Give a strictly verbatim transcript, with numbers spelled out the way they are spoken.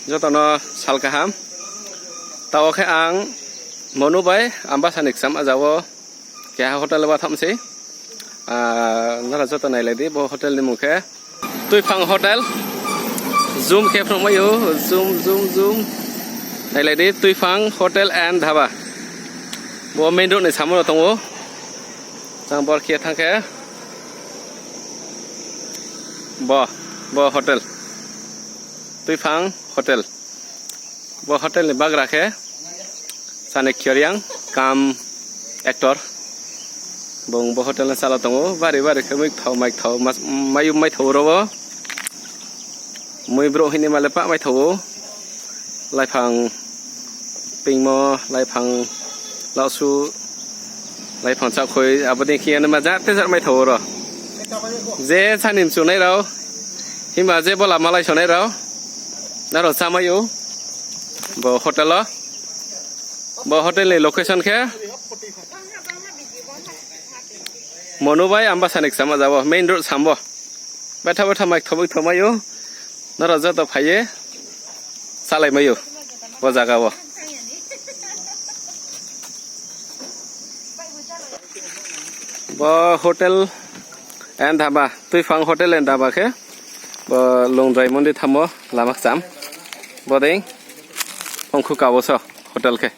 Joto no sal kaham. Tao khe ang Monu bai Ambasa ni kcham aja wo keha hotel wo thanng sei. Nrao joto nailai di, bo hotel ni mung khe Tuiphang Hotel. Zoom khe phnuhmai ou, zoom, zoom, zoom. Nailai di, Tuiphang Hotel and Dhaba. Bo main road ni samo no tong ou. Jang bor khe thanng khe. Bo, bo hotel. Tuiphang Hotel. Bo hotel ni bagra khe Chanakya Reang, kam actor. Bung bo hotel no chálai tong ou, bari bari khe muithao maithao, maiyung maithao ro wo. Mui brouh hing ni ma le pah maithao ou. Laiphang pingmo, laiphang laohsu, laiphang chakhoi, abo dei khe ye no ma jat te jat maithao ou ro. Je chá ni mchunai rao, himba je bo lama laisonai rao, nrao chámai ou. Bo hotel o, bo hotel ni location khe Monu bai Ambasa ni kcham aja wo, main road samo. Betha betha maithao maithao mai ou, nrao joto phai ye chálai mai ou, bo zaga wo. Bo Hotel and Dhaba, Tuiphang Hotel and Dhaba khe, bo Longdrai Mondi thanngmo lama kcham. Bodei, ongkhu ka wo so hotel khe.